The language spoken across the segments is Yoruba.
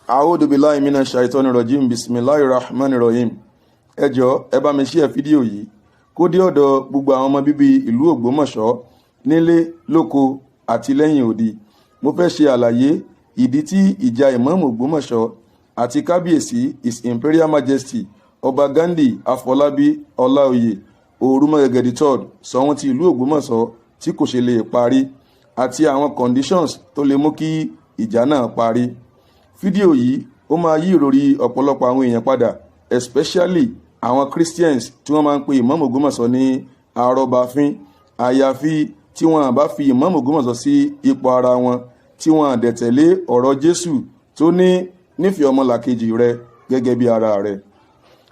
A'udhu billahi minash shaitani rajim. Bismillahir rahmanir rahim. Ẹ jọ̀ọ́, ẹ bá mi share fídíò yìí kó dé ọ̀dọ̀ gbogbo àwọn ọmọ bíbí ìlú Ògbómọ̀ṣọ́ nílé lóko àti lẹ́yìn odi. Mo fẹ́ ṣe àlàyé ìdí tí ìjà ìmáàmù Ògbómọ̀ṣọ́ àti Kábíyèsí, His Imperial Majesty, Ọba Ghandi Afọlábí Ọláoyè Òrùmọ̀gẹ̀gẹ̀ the Third, Ṣọ̀ún ti ìlú Ògbómọ̀ṣọ́, tí kò ṣe lè parí àti àwọn conditions tó lè mú kí ìjà náà parí. Fídíò yìí, ó máa yí ìròrí ọ̀pọ̀lọpọ̀ àwọn èèyàn padà, especially àwọn Christians tí wọ́n máa ń pe ìmáàmù Ògbómọ̀ṣọ́ ní arọ́bafín, àyàfi tí wọ́n bá fi ìmáàmù Ògbómọ̀ṣọ́ sí ipò ara wọn, tí wọ́n dẹ̀ tẹ̀lé ọ̀rọ̀ Jésù tó ní nífẹ̀ẹ́ ọmọlàkejì rẹ gẹ́gẹ́ bí ara rẹ.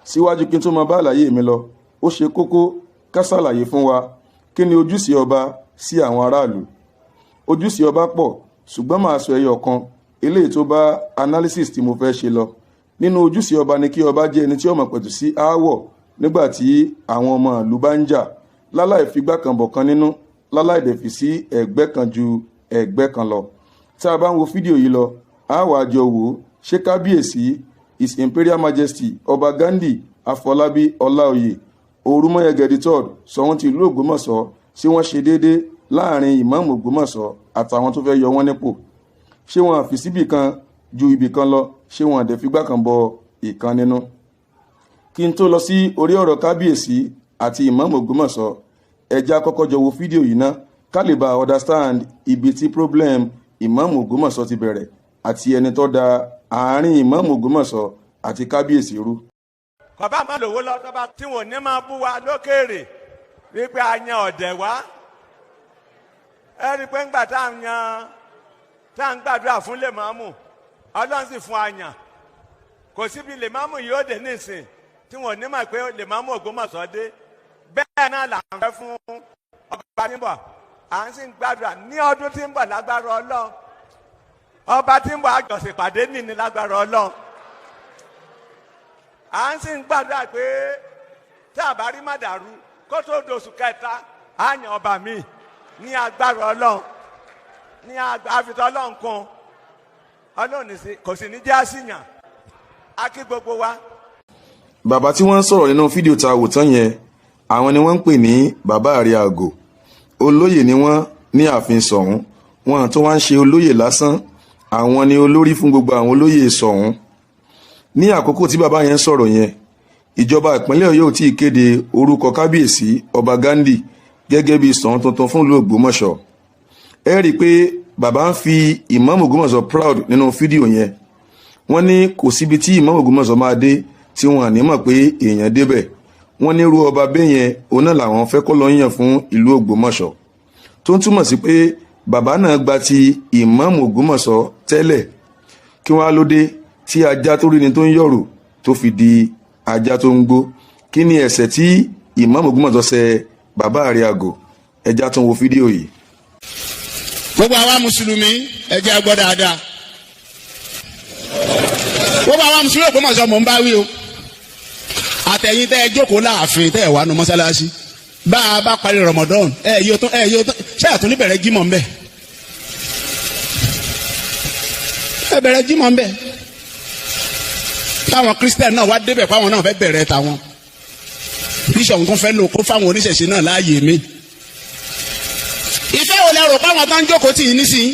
Síwájú kí n tó máa bá àlàyé mi lọ, ó ṣe kókó ká ṣàlàyé fún wa kí ni ojúṣe ọba sí àwọn aráàlú. Ojúṣe ọba pọ̀, ṣùgbọ́n màá sọ ẹyọ kan, eléyìí tó bá analysis tí mo fẹ́ ṣe lọ. Nínú ojúṣe ọba ni kí ọba jẹ́ ẹni tí ó máa pẹ̀tù sí aáwọ̀ nígbà tí àwọn ọmọ ìlú bá ń jà, láláì figbá kan bọ̀ kan nínú, láláì dẹ̀ fi sí ẹ̀gbẹ́ kan ju ẹ̀gbẹ́ kan lọ. Tá a bá ń wo fídíò yìí lọ, a wàá jọ wò ó, ṣé Kábíyèsí, His Imperial Majesty, Ọba Ghandi Afọlábí Ọláoyè Òrùmọ̀yẹgẹ the Third, Ṣọ̀ún ti ìlú Ògbómọ̀ṣọ́, ṣé wọ́n ṣe déédé láàrin ìmáàmù Ògbómọ̀ṣọ́ àtàwọn tó fẹ́ yọ wọ́n nípò? Ṣé wọn àfi síbì kan ju ibì kan lọ? Ṣé wọn àdẹ̀ figbá kan bọ ìkan nínú? Kí n tó lọ sí orí ọ̀rọ̀ kábíyèsí àti ìmáàmù Ògbómọ̀ṣọ́, ẹ jẹ́ á kọ́kọ́ jọ wo fídíò yìí ná, ká lè bá understand ibi tí problem ìmáàmù Ògbómọ̀ṣọ́ ti bẹ̀rẹ̀ àti ẹni tó da àárín ìmáàmù Ògbómọ̀ṣọ́ àti kábíyèsí rú. Kọ̀bá má lówó lọ́tọ́ba tí wọn ò ní máa bú wa lókèèrè wípé a yan ọ̀dẹ̀ wá. Ẹ rí i pé ńgbà tá à ń yan, tá à ń gbàdúrà fún lèmọ́mù, Ọlọ́run sì fún àyàn. Kò síbi lèmọ́mù yìí ó dé nísìn tí wọn ò ní mọ̀ pé lèmọ́mù Ògbómọ̀ṣọ́ dé. Bẹ́ẹ̀ náà là ń fẹ́ fún ọba tí ń bọ̀. À ń sì ń gbàdúrà ní ọdún tí ń bọ̀, lágbára Ọlọ́run, ọba tí ń bọ̀, àjọṣepàdé nìní lágbára Ọlọ́run. À ń sì ń gbàdúrà pé tí a bá rí màdàrú kó tó dòṣù kẹta, á yan ọba mi ní agbára Ọlọ́run, ní àfitọ́ Ọlọ́run kún Ọlọ́run ní sí kò sì ní jẹ́ àṣìyàn. Á kí gbogbo wa. Bàbá tí wọ́n ń sọ̀rọ̀ nínú fídíò tá a wò tán yẹn, àwọn ni wọ́n ń pè ní Bàbá Àrẹ Àgò. Olóyè ni wọ́n ní ààfin Ṣọ̀ún. Wọn tó wá ń ṣe olóyè lásán, àwọn ni olórí fún gbogbo àwọn olóyè Ṣọ̀ún. Ní àkókò tí bàbá yẹn sọ̀rọ̀ yẹn, ìjọba ìpínlẹ̀ Ọ̀yọ́ ò tí ì kéde orúkọ Kábíyèsí Ọba Ghandi gẹ́gẹ́ bí Ṣọ̀ún tuntun fún ìlú Ògbómọ̀ṣọ́. Ẹ rí i pé bàbá ń fi ìmáàmù Ògbómọ̀ṣọ́ proud nínú fídíò yẹn. Wọ́n ní kò síbi tí ìmáàmù Ògbómọ̀ṣọ́ máa dé tí wọ́n ní mọ̀ pé èèyàn débẹ̀. Wọ́n ní irú ọba bẹ́ẹ̀ yẹn, òun náà làwọn fẹ́ kó lọ yàn fún ìlú Ògbómọ̀ṣọ́, tó ń túmọ̀ sí pé bàbá náà gba ti ìmáàmù Ògbómọ̀ṣọ́ tẹ́lẹ̀. Kí wọ́n á ló dé tí ajá tó rí ni tó ń yọ̀rò tó fi di ajá tó ń gbó? Kí ni ẹ̀ṣẹ̀ tí ìmáàmù Ògbómọ̀ṣọ́ ṣẹ̀ bàbá Àrẹ Àgò? Ẹ jẹ́ á tún wo fídíò yìí. Gbogbo àwa mùsùlùmí, ẹ jẹ́ á gbọ́ dáadáa. Gbogbo àwa mùsùlùmí Ògbómọ̀ṣọ́, mò ń bá wí o. Àtẹ̀yìn tẹ́ ẹ jókòó láàfin, tẹ́ ẹ wà nù mọ́sálásí, bá a bá parí Ramadan, ẹ yóò tún ṣé àtún ní bẹ̀rẹ̀ jímọ̀ ńbẹ̀? Ẹ bẹ̀rẹ̀ jímọ̀ ńbẹ̀. Táwọn Christian náà wá débẹ̀, fáwọn náà fẹ́ bẹ̀rẹ̀ tàwọn. Bíṣọ̀pù tó fẹ́ lò kó fáwọn oníṣẹ̀ṣe náà láàyè mi. Ìfẹ́ wo lẹ rò páwọn tó ń jókòó tì í nísìnyí?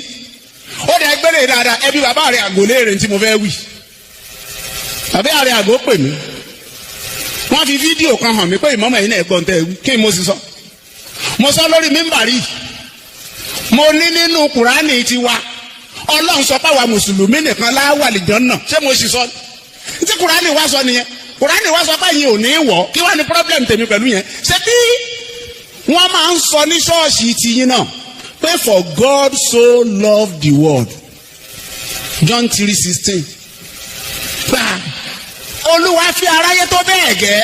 Ó dẹ̀ gbélé dáadáa. Ẹbí bàbá rẹ̀ àgò léèrè tí mo fẹ́ wì. Bàbá rẹ̀ àgò pè mí, wọ́n fi fídíò kan hàn mí pé ìmọ̀mọ̀ yìí náà gbọ́n tẹ́ wí. Kí ni mo sì sọ? Mo sọ lórí mímbàrí, mo ní nínú Kùránì tiwa, Ọlọ́run sọ pé àwa mùsùlùmí nìkan la wà àlìjánnà. Ṣé mo sì sọ tí Kùránì wá sọ nìyẹn? Kùránì wá sọ pé yín ò ní wọ̀. Kí wàá ní problem tèmi pẹ̀lú yẹn? Ṣé bí wọ́n máa ń sọ ní ṣọ́ọ̀ṣì tiyín náà pé "For God so loved the world", John 3:16, gbà Olúwa fi aráyé tó bẹ́ẹ̀ gẹ́,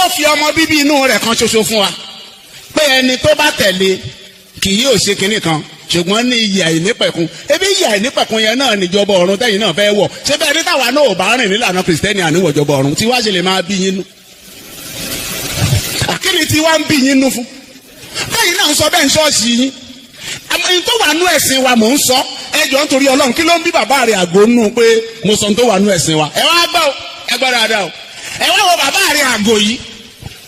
ó fi ọmọ bíbí inú rẹ̀ kan ṣoṣo fún wa, pé ẹni tó bá tẹ̀lé kì yóò ṣe kinní kan, ṣùgbọ́n ní iyì àìnípẹ̀kun. Ebi iyì àìnípẹ̀kun yẹn náà níjọba ọ̀run tẹ́yìn náà fẹ́ wọ̀. Ṣé bẹ́ẹ̀ ní táwa náà ò bá rìn nílànà Kìrìsìtẹ́nì àníwọ̀jọba ọ̀run tí wá ṣe lè máa bí yín nú? Àkíní tí wá ń bí yín nú fún bẹ́ẹ̀ náà ń sọ bẹ́ẹ̀ ń ṣọ́ọ̀ṣì yín. Àmọ́ n tó wà nú ẹ̀sìn wa mò ń sọ. Ẹ jọ̀ọ́, nítorí Ọlọ́run, kí ló ń bí bàbá rẹ̀ àgọ́ nù pé mo sọ n tó wà nú ẹ̀sìn wa? Ẹ wá gbọ́ o, ẹ gbọ́ dáadáa o. Ẹ wá wo bàbá rẹ̀ àgọ́ yìí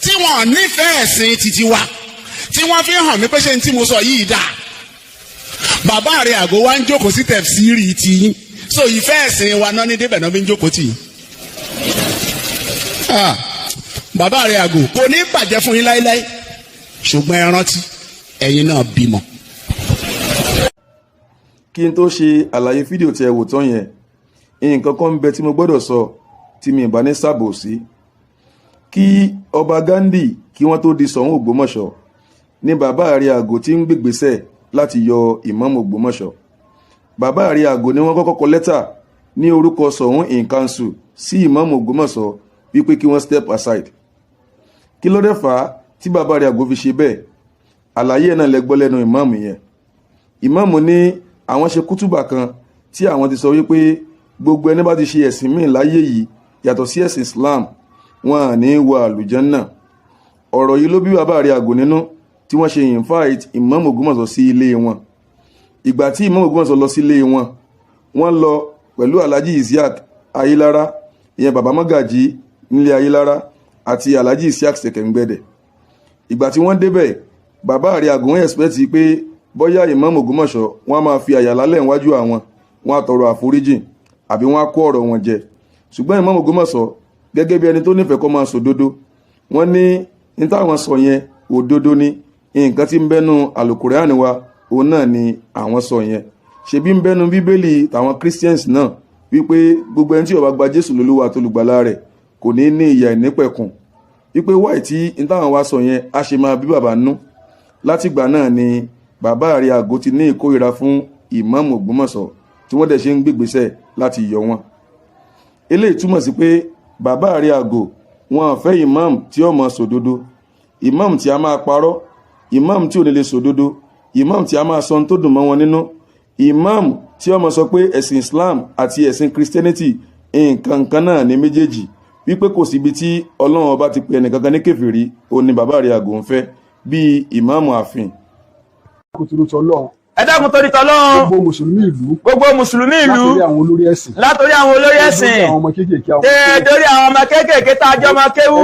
tí wọ́n nífẹ̀ẹ́ ẹ̀sìn títí wa, tí wọ́n fi hàn mí pé ṣé n tí mo sọ yìí dáa. Bàbá rẹ̀ àgọ́ wa ń jókòó sí tẹ̀fsíìrì tiyín, so ìfẹ́ ẹ̀sìn wa náà ní débẹ̀ náà fi ń jókòó tì yín. Ah, bàbá rẹ̀ àgọ́, kò ní bàjẹ́ fún yín láéláé, ṣùgbọ́n ẹ rántí, ẹ̀yin náà bímọ. Kí n tó ṣe àlàyé fídíò tí ẹ wò tán yẹn, nǹkan kan ń bẹ tí mo gbọ́dọ̀ sọ tí mi ì bá ní ṣàbòsí. Kí ọba Ghandi kí wọ́n tó di Ṣọ̀ún Ògbómọ̀ṣọ́ ní bàbá àrí àgọ́ tí ń gbègbèsẹ̀ láti yọ ìmáàmù Ògbómọ̀ṣọ́. Bàbá àrí àgọ́ ni wọ́n kọ́kọ́ kọ lẹ́tà ní orúkọ Ṣọ̀ún in council sí ìmáàmù Ògbómọ̀ṣọ́ wípé kí wọ́n step aside. Kí ló dé fà á tí bàbá àrí àgọ́ fi ṣe bẹ́ẹ̀? Àlàyé ẹ̀ náà lẹ gbọ́ lẹ́nu ìmáàmù yẹn. Ìmáàmù ní àwọn ṣe kútùbà kan tí àwọn ti sọ wípé gbogbo ẹni bá ti ṣe ẹ̀sìn míì láyé yìí yàtọ̀ sí ẹ̀sìn Islam, wọn à ní wọ àlùjánnà. Ọ̀rọ̀ yìí ló bí bàbá àrí àgọ́ nínú tí wọ́n ṣe invite ìmáàmù Ògbómọ̀ṣọ́ sí ilé wọn. Ìgbà tí ìmáàmù Ògbómọ̀ṣọ́ lọ sí ilé wọn, wọ́n lọ pẹ̀lú Alhaji Isiaq Ayélára, ìyẹn bàbá mọ́gàjí nílé Ayélára, àti Alhaji Isiaq Sẹ̀kẹ̀ngbẹ̀dẹ̀. Ìgbà tí wọ́n débẹ̀, bàbá àrí àgọ́ wọn expect pé bóyá ìmáàmù Ògbómọ̀ṣọ́ wọ́n á máa fi àyà lálẹ̀ níwájú àwọn, wọ́n á tọrọ àforíjìn àbí wọ́n á kó ọ̀rọ̀ wọn jẹ. Ṣùgbọ́n ìmáàmù Ògbómọ̀ṣọ́, gẹ́gẹ́ bí ẹni tó nífẹ̀ẹ́ kó máa sòdodo, wọ́n ní ní táwọn sọ yẹn, òdodo ni. Nǹkan tí ń bẹ́nu àlùkùránì wa, òun náà ni àwọn sọ yẹn. Ṣebí ń bẹ́nu Bíbélì tàwọn Christians náà wípé gbogbo ẹni tí ó bá gba Jésù lólúwa àti olùgbàlà rẹ̀ kò ní ní ìyà ìnípẹ̀kun, wípé wáì tí n táwọn wá sọ yẹn á ṣe máa bí bàbá nú. Látìgbà náà ni bàbá àrí àgọ́ ti ní ìkórira fún ìmáàmù Ògbómọ̀ṣọ́, tí wọ́n dẹ̀ ṣe ń gbégbèsẹ̀ láti yọ wọn. Eléyìí túmọ̀ sí pé bàbá àrí àgọ́ wọn ò fẹ́ ìmáàmù tí ó máa sòdodo. Ìmáàmù tí a máa parọ́, ìmáàmù tí ò ní lè sòdodo, ìmáàmù tí a máa sọ ohun tó dùn mọ́ wọn nínú, ìmáàmù tí ó máa sọ pé ẹ̀sìn Islam àti ẹ̀sìn Christianity, nǹkan kan náà ní méjèèjì, wípé kò síbi tí Ọlọ́run ọba ti pè ẹnìkankan ní kèfèrí, ó ní bàbá àrí àgọ́ ń fẹ́ bíi ìmáàmù ààfin. Kùtùrù tọlọ́run. Ẹ dákun torí tọlọ́run. Gbogbo mùsùlùmí ìlú. Gbogbo mùsùlùmí ìlú. Látòrí àwọn olórí ẹ̀sìn. Látòrí àwọn olórí ẹ̀sìn. Látòrí àwọn ọmọ kéékèèké, àwọn tẹ dórí àwọn ọmọ kéékèèké tá a jọ ọmọ kéwú.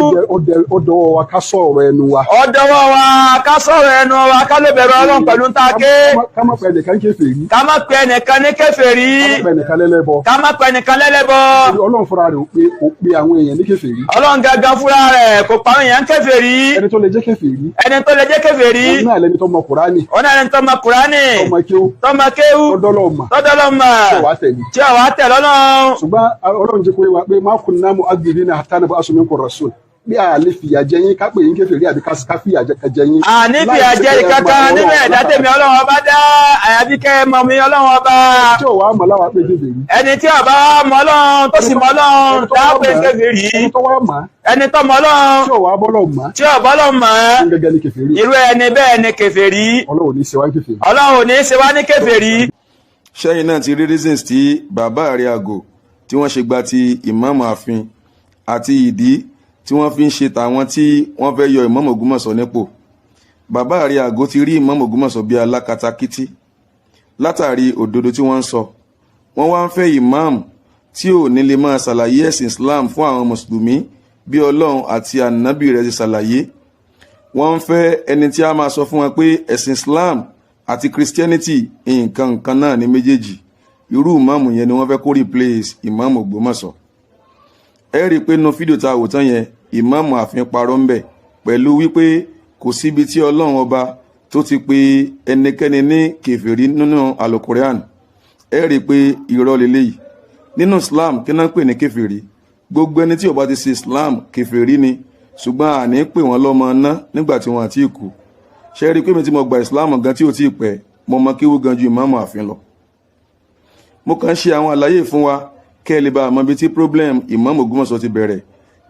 Ó dọwọ́ wa ká sọ ọ̀rọ̀ ẹnu wa. Ó dọwọ́ wa ká sọ̀rọ̀ ẹnu wa, ká lè bẹ̀rù Ọlọ́run pẹ̀lú tá a ké. Ká má pe ẹnìkan kèfèrí. Ká má pe ẹnìkan ní kèfèrí. Ká má pe ẹnìkan lẹ́lẹ́bọ. Ká má pe ẹnìkan lẹ́lẹ́bọ. Ọlọ́run fúnra rẹ̀ ó pe àwọn èèyàn ní kèfèrí. Ọlọ́run gangan fúnra rẹ̀ kò pa àwọn èèyàn kèfèrí. Ẹni tó lè jẹ́ kèfèrí. Ẹni tó lè jẹ́ kèfèrí. Òun náà lẹni tó mọ Kùránì. Òun náà lẹni tó mọ Kùránì. Tó mọ kéwú. Tó mọ kéwú. Tó dọ́lọ́ mà. Tó dọ́lọ́ mà. Tí ò wá tẹ̀lé. Tí ò wá tẹ̀lé Ọlọ́run. Ṣùgbọ́n Ọlọ́run jẹ́ kó yé wa pé ma kunna mu'adhibina hatta nab'asa minkum rasul, bí a lè fìyà jẹ yín ká pè yín kèfèrí àbí ká fìyà jẹ yín. Àní fìyà jẹ kankan nínú ẹ̀dá tèmi Ọlọ́run ọba dá, àyàfi kẹ́ ẹ mọ̀ mi Ọlọ́run ọba. Tí ò wá mọ̀ láwa pé kèfèrí. Ẹni tí ó bá mọ̀ Ọlọ́run tó sì mọ̀ Ọlọ́run tá a pè kèfèrí. Ẹni tó wá mọ̀. Ẹni tó mọ̀ Ọlọ́run. Tí ò wá bọ́lọ̀ mọ̀. Tí ò bọ́lọ̀ mọ̀. Gẹ́gẹ́ ní kèfèrí. Irú ẹni bẹ́ẹ̀ ni kèfèrí. Ọlọ́run ò ní ṣe wá ní kèfèrí. Ọlọ́run ò ní ṣe wá ní kèfèrí. Ṣẹ́yìn náà ti rí reasons tí bàbá àrí àgọ́ tí wọ́n ṣe gba ti ìmáàmù ààfin àti ìdí tí wọ́n fi ń ṣe tàwọn tí wọ́n fẹ́ yọ ìmáàmù Ògbómọ̀ṣọ́ nípò. Bàbá àrí àgọ́ ti rí ìmáàmù Ògbómọ̀ṣọ́ bíi alákatakítí látàrí òdodo tí wọ́n ń sọ. Wọ́n wá ń fẹ́ ìmáàmù tí ò ní lè máa ṣàlàyé ẹ̀sìn Islam fún àwọn mùsùlùmí bí Ọlọ́run àti ànábì rẹ̀ ti ṣàlàyé. Wọ́n ń fẹ́ ẹni tí a máa sọ fún wọn pé ẹ̀sìn Islam àti Christianity, nǹkan kan náà ní méjèèjì. Irú ìmáàmù yẹn ni wọ́n fẹ́ kó replace ìmáàmù Ògbómọ̀ṣọ́. Ẹ rí i pé nínú fídíò tá a wò tán yẹn, ìmáàmù ààfin parọ́ ń bẹ̀ pẹ̀lú wípé kò síbi tí Ọlọ́run ọba tó ti pe ẹnikẹ́ni ní kèfèrí nínú alukorean. Ẹ rí i pé irọ́ leléyìí. Nínú Islam, kí náà ń pè ní kèfèrí? Gbogbo ẹni tí ó bá ti ṣe Islam, kèfèrí ni, ṣùgbọ́n àní pè wọ́n lọ́mọ ná nígbà tí wọ́n àti kú. Ṣe rí i pé mi tí mo gba Islam gan tí ò tí ì pẹ́, mo mọ kéwú gan ju ìmáàmù ààfin lọ. Mo kàn ń ṣe àwọn àlàyé fún wa kẹ́ ẹ lè bá a mọ ibi tí problem ìmáàmù Ògbómọ̀ṣọ́ ti bẹ̀rẹ̀,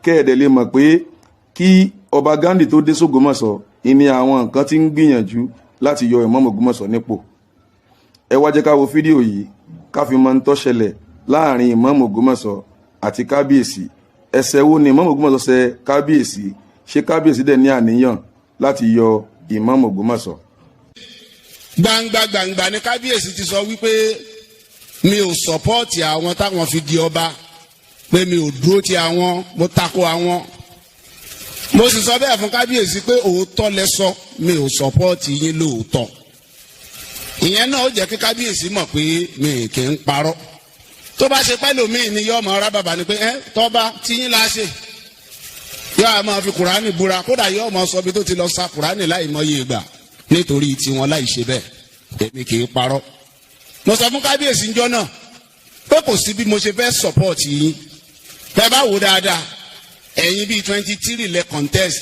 kẹ́ ẹ dẹ̀ lè mọ̀ pé kí ọba Ghandi tó dé sÓgbómọ̀ṣọ́ ìní àwọn nǹkan tí ń gbìyànjú láti yọ ìmáàmù Ògbómọ̀ṣọ́ nípò. Ẹ wá jẹ́ ká wo fídíò yìí ká fi mọ ń tó ṣẹlẹ̀ láàrin ìmáàmù Ògbómọ̀ṣọ́ àti kábíyèsí. Ẹ̀ṣẹ̀ wo ni ìmáàmù Ògbómọ̀ṣọ́ ṣẹ̀ kábíyèsí? Ṣé kábíyèsí dẹ̀ ní àníyàn láti yọ ìmáàmù Ògbómọ̀ṣọ́? Gbangba gbangba ni kábíyèsí ti sọ wípé mi ò support àwọn táwọn fi di ọba, pé mi ò dúró ti àwọn, mo tako àwọn. Mo sì sọ bẹ́ẹ̀ fún kábíyèsí pé òótọ́ lẹ sọ, mi ò support yín lóòótọ́. Ìyẹn náà ó jẹ́ kí kábíyèsí mọ̀ pé mi kì í parọ́. Tó bá ṣe pẹ́ lòmíì ni yọ ọmọ ọ̀rá bàbá ni pé ẹ tọ́ba tíyín la ṣe, yọ àmọ́ máa fi kùránì búra, kódà yọ ọmọ sọ bí tó ti lọ sa kùránì láì mọye ìgbà nítorí tiwọn láì ṣe bẹ́ẹ̀. Èmi kì í parọ́. Mo sọ fún kábíyèsí njọ́ náà pé kò sí bí mo ṣe fẹ́ support yín. Bẹ́ẹ̀ bá wò dáadáa, ẹ̀yin bíi 23 lẹ contest.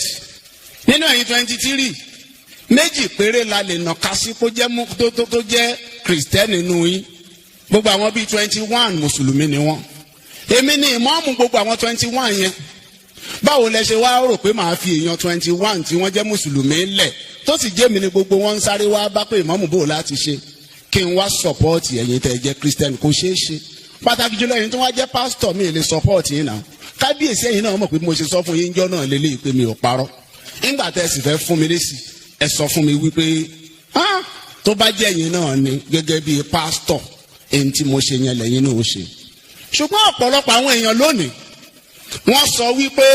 Nínú ẹ̀yin 23, méjì péré la lè nàka sí kó jẹ́ tó jẹ́ kìrìsìtẹ́nì nínú yín. Gbogbo àwọn bíi 21, mùsùlùmí ni wọ́n. Èmi ni ìmáàmù gbogbo àwọn 21 yẹn. Báwo lẹ ṣe wá rò pé màá fi èèyàn 21 tí wọ́n jẹ́ mùsùlùmí lẹ̀, tó sì jẹ́ mi ni gbogbo wọn ń sáré wá bá pé ìmáàmù bò láti ṣe, kí n wá support ẹ̀yin tẹ́ ẹ jẹ́ Christian? Kò ṣeé ṣe. Pàtàkì jùlọ ẹ̀yin tó wá jẹ́ pásítọ̀, mi lè support yín náà. Kábíyèsí, ẹ̀yin náà mọ̀ pé mo ṣe sọ fún yín jọ́ náà lélẹ́yìí pé mi ò parọ́. Nígbà tẹ́ ẹ sì fẹ́ fún mi lésì, ẹ sọ fún mi wípé tó bá jẹ́ ẹ̀yin náà ni gẹ́gẹ́ bí pásítọ̀, èyí tí mo ṣe yẹn lẹ́yìn náà ó ṣe. Ṣùgbọ́n ọ̀pọ̀lọpọ̀ àwọn èèyàn lónìí, wọ́n sọ wípé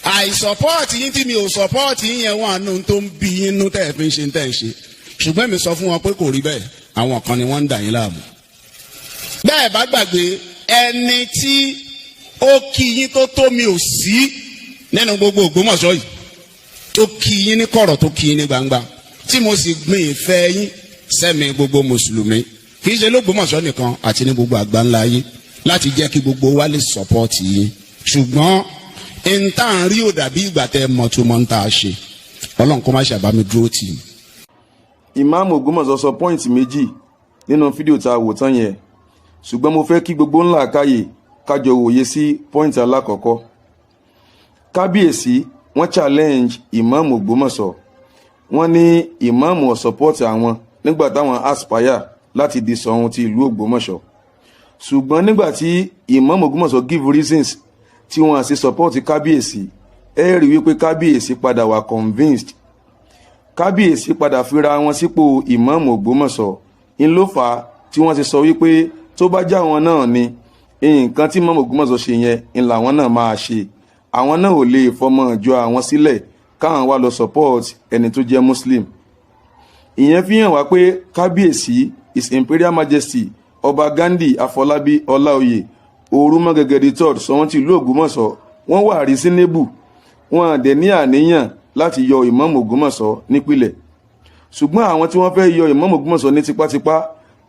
àì support yín tí mi ò support yín yẹn, wọn àánú tó ń bí yín nú tẹ́ ẹ fi ń ṣe tẹ́ ẹ ń ṣe. Ṣùgbọ́n mi sọ fún wọn pé kò rí bẹ́ẹ̀, àwọn kan ni wọ́n ń dà yín láàmú. Bẹ́ẹ̀ bá gbàgbé, ẹni tí ó kí yín tó tó mi ò sí nínú gbogbo Ògbómọ̀ṣọ́ yìí, tó kí yín ní kọ̀rọ̀, tó kí yín ní gbangba, tí mo sì gbin ìfẹ́ yín sẹ́mi gbogbo mùsùlùmí, kì í ṣe lÓgbómọ̀ṣọ́ nìkan àti ní gbogbo àgbáńlá ayé, láti jẹ́ kí gbogbo wa lè support yín. Ṣùgbọ́n n tá à ń rí ò dàbí ìgbà tẹ́ mọ̀ tó mọ̀ ń tà ṣe. Ọlọ́run kó má ṣàbámi dúró tì í. Ìmáàmù Ògbómọ̀ṣọ́ sọ point méjì nínú fídíò tá a wò tán yẹn, ṣùgbọ́n mo fẹ́ kí gbogbo ńlá káyè kájọ wòye sí point alákọ̀ọ́kọ́. Kábíyèsí wọ́n challenge ìmáàmù Ògbómọ̀ṣọ́. Wọ́n ní ìmáàmù ò support àwọn nígbà táwọn aspire láti di Ṣọ̀ún ti ìlú Ògbómọ̀ṣọ́. Ṣùgbọ́n nígbà tí ìmáàmù Ògbómọ̀ṣọ́ give reasons tí wọ́n ṣe support kábíyèsí, ẹ rí wípé kábíyèsí padà wà convinced. Kábíyèsí padà fira wọn sípò ìmáàmù Ògbómọ̀ṣọ́. Ń ló fà á tí wọ́n ti sọ wípé tó bá já wọn náà ni, nǹkan tí ìmáàmù Ògbómọ̀ṣọ́ ṣe yẹn ń làwọn náà máa ṣe. Àwọn náà ò lè fọmọ ìjọ àwọn sílẹ̀ káwọn wá lọ support ẹni tó jẹ́ Muslim. Ìyẹn fi hàn wá pé kábíyèsí, His Imperial Majesty Ọba Ghandi Afọlábí Ọláoyè Orúmọgẹgẹ the Third, Ṣọ̀ún ti ìlú Ògbómọ̀ṣọ́, wọ́n wà reasonable. Wọn dẹ̀ ní àníyàn láti yọ ìmáàmù Ògbómọ̀ṣọ́ nípìnlẹ̀. Ṣùgbọ́n àwọn tí wọ́n fẹ́ yọ ìmáàmù Ògbómọ̀ṣọ́ ní tipátipá,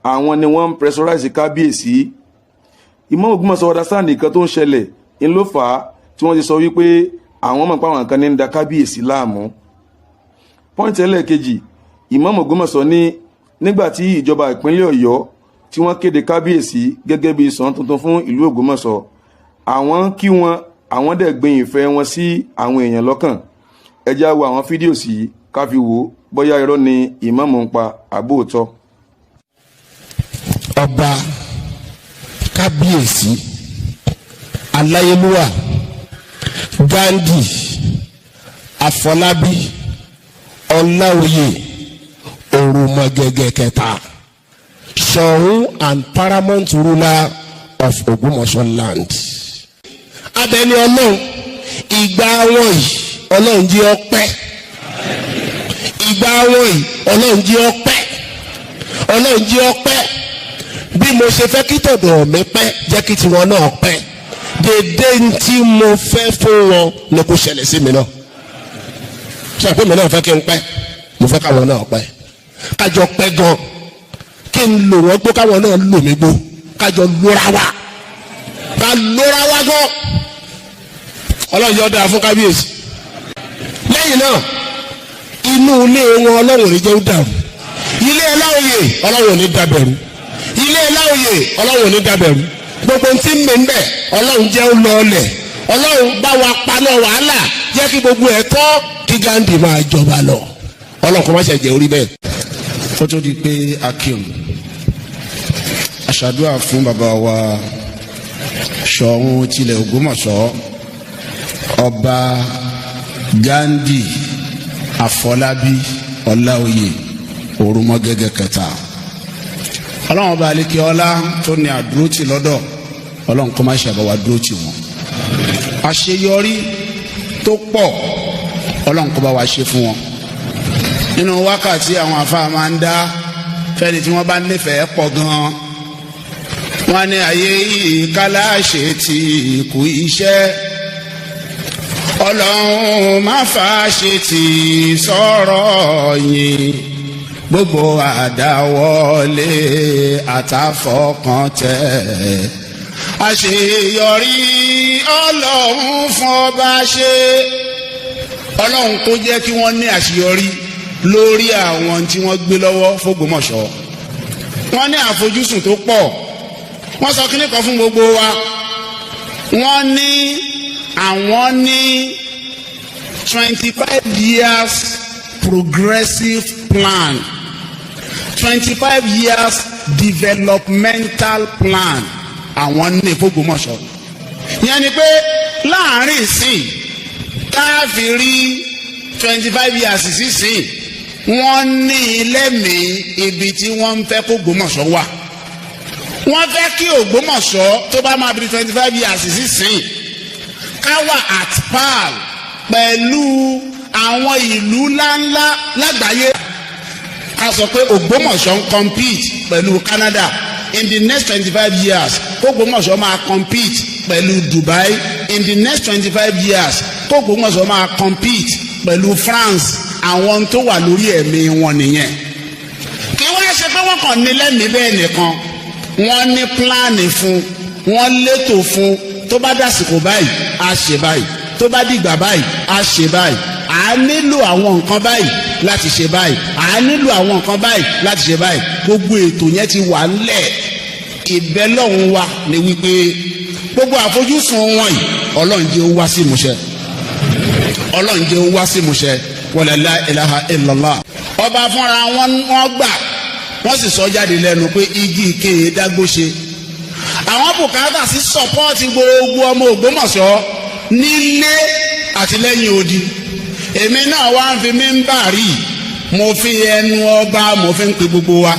àwọn ni wọ́n ń pressurize kábíyèsí. Ìmáàmù Ògbómọ̀ṣọ́ understand nǹkan tó ń ṣẹlẹ̀. Ń ló fà á tí wọ́n ti sọ wípé àwọn mọ̀ pé àwọn kan ní ń da kábíyèsí láàmú. Point ẹlẹ́ẹ̀kejì, ìmáàmù Ògbómọ̀ṣọ́ ní nígbà tí ìjọba ìpínlẹ̀ Ọ̀yọ́ tí wọ́n kéde kábíyèsí gẹ́gẹ́ bí Ṣọ̀ún tuntun fún ìlú Ògbómọ̀ṣọ́, àwọn kí wọn, àwọn dẹ̀ gbin ìfẹ́ wọn sí àwọn èèyàn lọ́kàn. Ẹ já wo àwọn fídíò sí ká fi wò ó bóyá irọ́ ni ìmáàmù ń pa àbóòtọ́. Ọba kábíyèsí aláyélúwà Gandhi Àfọlábí Ọláoyè Òrùmọgẹgẹ kẹta, Ṣọ̀ún and paramount ruler of Ògbómọ̀ṣọ́ land. Abẹni Ọlọ́run, ìgbà wọn yìí, Ọlọ́run jẹ́ ọpẹ́. Ìgbà wọn yìí, Ọlọ́run jẹ́ ọpẹ́. Ọlọ́run jẹ́ ọpẹ́. Bí mo ṣe fẹ́ kí tọ̀dọ̀ mi pẹ́, jẹ́ kí tiwọn náà pẹ́. Dédé tí mo fẹ́ fún wọn ni kò ṣẹlẹ̀ sí mi náà. Ṣe àpé mi náà fẹ́ kí n pẹ́, mo fẹ́ káwọn náà pẹ́, kájọ pẹ́ gan, kí n lò wọ́n gbó, káwọn náà lò mí gbó, kájọ lóra wa, ká lóra wa gan. Ọlọ́run yóò dáa fún kábíyèsí. Lẹ́yìn náà, inú ilé wọn, Ọlọ́run ò ní jẹ́ ó dàrú. Ilé Ọláòyè, Ọlọ́run ò ní dàbẹ̀rù. Ilé Ọláòyè, Ọlọ́run ò ní dàbẹ̀rù. Gbogbo tí ń mè ń bẹ̀, Ọlọ́run jẹ́ ó lọ́ọ̀lẹ̀. Ọlọ́run bá wa paná wàhálà, jẹ́ kí gbogbo ẹ̀ tọ́, kí Gandhi máa jọba lọ. Ọlọ́run kò má ṣe jẹ́ orí bẹ́ẹ̀. Kó tó di pé akim aṣàdúrà fún bàbá wa Ṣọ̀ún tilẹ̀ Ògbómọ̀ṣọ́, Ọba Gandhi Àfọlábí Ọláoyè. Òrùmọgẹgẹ kẹta. Ọlọ́run ọba aleke ọlá tó ní àdúró tì lọ́dọ̀ Ọlọ́run, kó má ṣe àbáwá dúró tì wọ́n. Àṣeyọrí tó pọ̀, Ọlọ́run kó bá wa ṣe fún wọn. Nínú wákàtí àwọn afáà máa ń dá fẹ́ni tí wọ́n bá nífẹ̀ẹ́ pọ̀ gan-an, wọ́n ní ayé yìí kálá ṣe ti kú iṣẹ́, Ọlọ́run má fà ṣe ti sọ̀rọ̀ yìí, gbogbo àdáwọlé àtàfọkàntẹ̀, àṣeyọrí Ọlọ́run fún ọba ṣe. Ọlọ́run kó jẹ́ kí wọ́n ní àṣeyọrí lórí àwọn tí wọ́n gbé lọ́wọ́ f'Ógbómọ̀ṣọ́. Wọ́n ní àfojúsùn tó pọ̀. Wọ́n sọ kíní kan fún gbogbo wa. Wọ́n ní àwọn ní 25 years progressive plan, 25 years developmental plan àwọn ní f'Ógbómọ̀ṣọ́. Ìyẹn ni pé láàrin ìsìn tá a fi rí 25 years sísìn, wọ́n ní lẹ́mìí ibi tí wọ́n ń fẹ́ kó Ògbómọ̀ṣọ́ wà. Wọ́n fẹ́ kí Ògbómọ̀ṣọ́ tó bá máa bí 25 years sísìn, ká wà at par pẹ̀lú àwọn ìlú ńláńlá lágbàáyé. Ká sọ pé Ògbómọ̀ṣọ́ ń compete pẹ̀lú Canada in the next 25 years, k'Ógbómọ̀ṣọ́ máa compete pẹ̀lú Dubai in the next 25 years, k'Ógbómọ̀ṣọ́ máa compete pẹ̀lú France. Àwọn tó wà lórí ẹ̀mí wọn nìyẹn. Kí wọ́n ṣe pé wọ́n kàn ní lẹ́mìí bẹ́ẹ̀ nìkan, wọ́n ní plan fún, wọ́n létò fún. Tó bá dàsìkò báyìí, á ṣe báyìí. Tó bá dìgbà báyìí, á ṣe báyìí. À á nílò àwọn nǹkan báyìí láti ṣe báyìí, à á nílò àwọn nǹkan báyìí láti ṣe báyìí. Gbogbo ètò yẹn ti wà ńlẹ̀. Ìbẹ́lọ́hún wa ni wípé gbogbo àfojúsùn wọn yìí, Ọlọ́run jẹ́ ó wá sí ìmúṣẹ. Ọlọ́run jẹ́ ó wá sí ìmúṣẹ. Wala la ilaha illallah. Ọba fúnra wọn, wọ́n gbà, wọ́n sì sọ jáde lẹ́nu pé igi ìkéye dágbó ṣe. Àwọn bùkátà sí support gbogbo ọmọ Ògbómọ̀ṣọ́ nílé àti lẹ́yìn odi. Èmi náà wá ń fi mímbàrí, mo fi ẹnu ọba, mo fi ń pe gbogbo wa,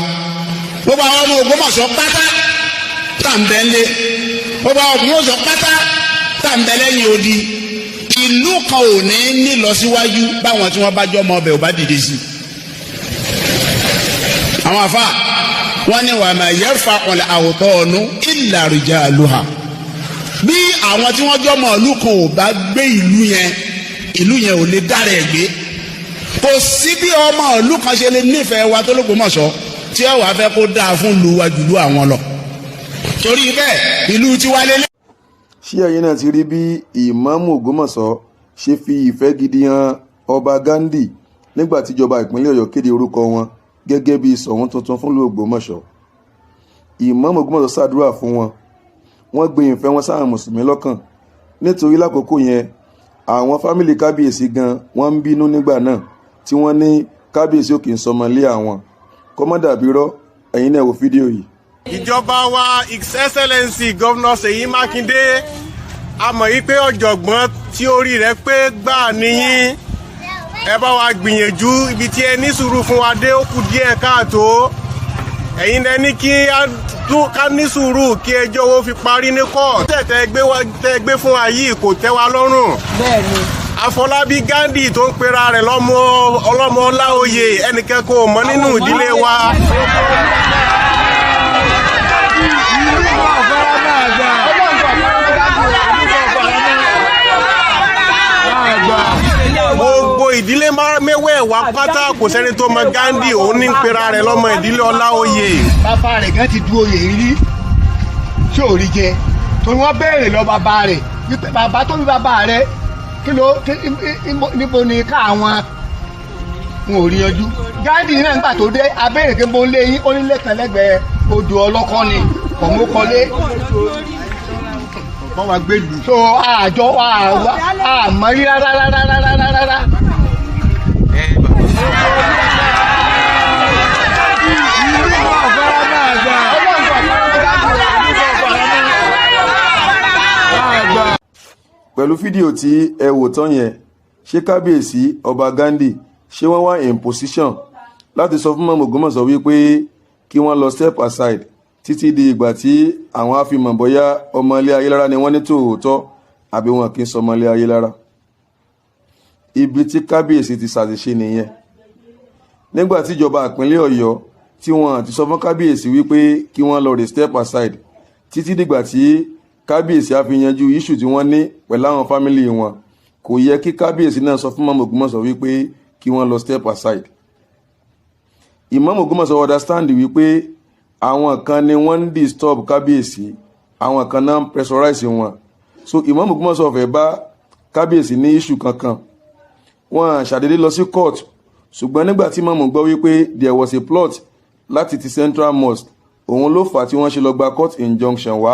gbogbo àwọn ọmọ Ògbómọ̀ṣọ́ pátá tá ń bẹ ńlé, gbogbo àwọn Ògbómọ̀ṣọ́ pátá tá ń bẹ lẹ́yìn odi. Ìlú kan ò ní nílọsíwájú báwọn tí wọ́n bá jọ ọmọ ọbẹ̀ ò bá dìde sí i. Àwọn afa wọn ní wàá máa yarfa al-awtanu illa rijaluha. Bí àwọn tí wọ́n jọmọ ìlú kan ò bá gbé ìlú yẹn, ìlú yẹn ò lè dára ẹ̀ gbé. Kò sí bí ọmọ ìlú kan ṣe lè nífẹ̀ẹ́ wa tó l'Ógbómọ̀ṣọ́ tí ẹ wàá fẹ́ kó dáa fún ìlú wa jùlọ àwọn lọ. Torí bẹ́ẹ̀, ìlú tiwa lélẹ̀. Ṣé ẹ̀yin náà ti rí bí Ìmáàmù Ògbómọ̀ṣọ́ ṣe fi ìfẹ́ gidi hàn Ọba Ghandi nígbà tíjọba ìpínlẹ̀ Ọ̀yọ́ kéde orúkọ wọn gẹ́gẹ́ bíi Ṣọ̀ún tuntun fún ìlú Ògbómọ̀ṣọ́? Ìmáàmù Ògbómọ̀ṣọ́ ṣàdúrà fún wọn, wọ́n gbin ìfẹ́ wọn sáwọn mùsùlùmí lọ́kàn, nítorí lákòókò yẹn, àwọn family kábíyèsí gan wọ́n ń bínú nígbà náà tí wọ́n ní kábíyèsí ò kì í sọmọlé àwọn kọ́mọ́dàbírọ́. Ẹ̀yin náà wo fídíò yìí. Ìjọba wa, His Excellency Governor Ṣèyí Mákindé, a mọ̀ yí pé ọ̀jọ̀gbọ́n tí orí rẹ̀ pé gbà níyìn. Ẹ bá wa gbìyànjú ibi tí ẹ ní sùúrù fún wa dé, ó kù díẹ̀ káàtó. Ẹ̀yin lẹ ní kí ká ní sùúrù kí ẹjọ́ owó fi parí ní court. Tẹ́ gbé fún wa yìí kò tẹ́ wa lọ́rùn. Bẹ́ẹ̀ni. Àfọlábí Ghandi tó ń pera rẹ̀ lọ́mọ ọlọ́mọ Ọláoyè, ẹnìkan kò mọ̀ nínú ìdílé wa. Gbogbo ìdílé mẹ́wẹ̀ẹ̀wá pátá, kò sẹ́ni tó mọ Ghandi. Òun ní ń pera rẹ̀ lọ́mọ ìdílé Ọláoyè. Bàbá rẹ̀ gan ti du oyè rí tí ò rí jẹ, torí wọ́n béèrè lọ bàbá rẹ̀ wípé bàbá tó bí bàbá rẹ̀ kí ló níbo ni káwọn n ò rí yanjú. Ghandi náà nígbà tó dé abéèrè pé mo lé yín, ó nílé kan lẹ́gbẹ̀ẹ́ odò ọlọ́kọ́ ni kọ̀mọ́kọ́lé wọ́n wá gbé lù. So àjọ àmọ́ rí rárá rárá rárá rárá. Pẹ̀lú fídíò tí ẹ wò tán yẹn, ṣé kábíyèsí Ọba Ghandi, ṣé wọ́n wà in position Láti sọ fún Ìmáàmù Ògbómọ̀ṣọ́ wípé kí wọ́n lọ step aside títí di ìgbà tí àwọn á fi mọ̀ bóyá ọmọ ilé Ayélára ni wọ́n ní tòótọ́ àbí wọn kì í sọmọ ilé Ayélára. Ibi tí kábíyèsí ti ṣàṣìṣe nìyẹn. Nígbà tí ìjọba ìpínlẹ̀ Ọ̀yọ́ tí wọ́n ti sọ fún kábíyèsí wípé kí wọ́n lọ rè step aside títí dìgbà tí kábíyèsí á fi yanjú issue tí wọ́n ní pẹ̀lú àwọn family wọn, kò yẹ kí kábíyèsí náà sọ fún Ìmáàmù Ògbómọ̀ṣọ́ wípé kí wọ́n lọ step aside. Ìmáàmù Ògbómọ̀ṣọ́ understand wípé àwọn kan ni wọ́n ń disturb kábíyèsí, àwọn kan náà ń pressurize wọn. So Ìmáàmù Ògbómọ̀ṣọ́ fẹ́ bá kábíyèsí ní issue kankan. Wọ́n ṣàdédé lọ sí court, ṣùgbọ́n nígbà tí ìmáàmù gbọ́ wípé there was a plot láti ti Central Mosque, òun ló fà á tí wọ́n ṣe lọ gba court injunction wá.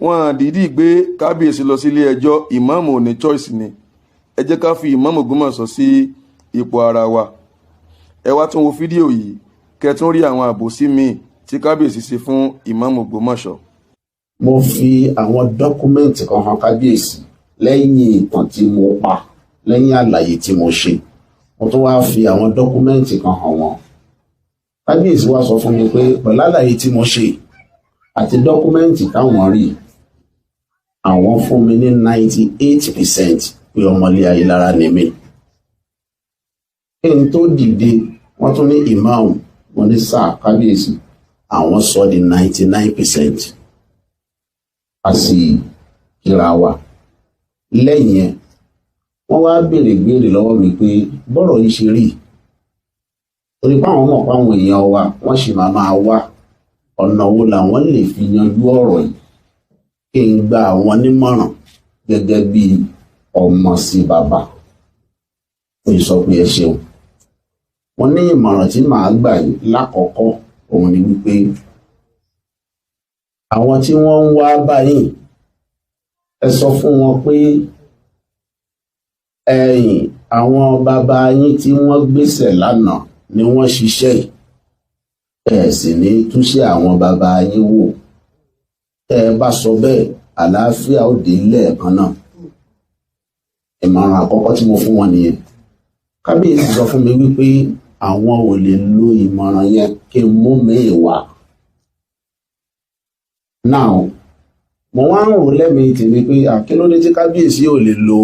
Wọ́n dìídì gbé kábíyèsí lọ sí ilé ẹjọ́. Ìmáàmù ò ní choice ni. Ẹ jẹ́ ká fi Ìmáàmù Ògbómọ̀ṣọ́ sí ipò ara wa. Ẹ wá tún wo fídíò yìí, kẹ́ tún rí àwọn àbòsí míì tí kábíyèsí ṣe fún Ìmáàmù Ògbómọ̀ṣọ́. Mo fi àwọn document kan hàn kábíyèsí lẹ́yìn ìtàn tí mo pa, lẹ́yìn àlàyé tí mo ṣe. Mo tún wáá fi àwọn document kan hàn wọ́n. Kábíyèsí wá sọ fún mi pé pẹ̀lú àlàyé tí mo ṣe àti document táwọn rí, àwọn fún mi ní 98% pé ọmọlé Ayélára ni mí. Kí n tó dìde, wọ́n tún ní, "Imam." Mo ní, "Sir, kábíyèsí." Àwọn sọ di 99%. A sì kíra wa. Lẹ́yìn yẹn, wọ́n wá béèrè béèrè lọ́wọ́ mi pé bọ́rọ̀ yìí ṣe rí, torí pé àwọn mọ̀ pé àwọn èèyàn wa wọ́n sì máa máa wá, ọ̀nà wo làwọn lè fi yanjú ọ̀rọ̀ yìí, kí n gba àwọn nímọ̀ràn gẹ́gẹ́ bí ọmọ sí bàbá. Ó sọ pé ẹ ṣeun. Wọ́n ní ìmọ̀ràn tí màá gbà yìí, lákọ̀ọ́kọ́, òun ni wípé àwọn tí wọ́n ń wá báyìí, ẹ sọ fún wọn pé ẹ̀yìn àwọn bàbá yín tí wọ́n gbéṣẹ̀ lánàá ni wọ́n ṣiṣẹ́ yìí, ẹ sì ní túnṣe àwọn bàbá yín wò. Tẹ́ ẹ bá sọ bẹ́ẹ̀, àlàáfíà ó dé lẹ́ẹ̀kan náà. Ìmọ̀ràn àkọ́kọ́ tí mo fún wọn nìyẹn. Kábíyèsí sọ fún mi wípé àwọn ò lè lo ìmọ̀ràn yẹn, kí n mú mi wá. Now, mo wá ń rò lẹ́mìí tèmi pé àkílódé tí kábíyèsí ò lè lo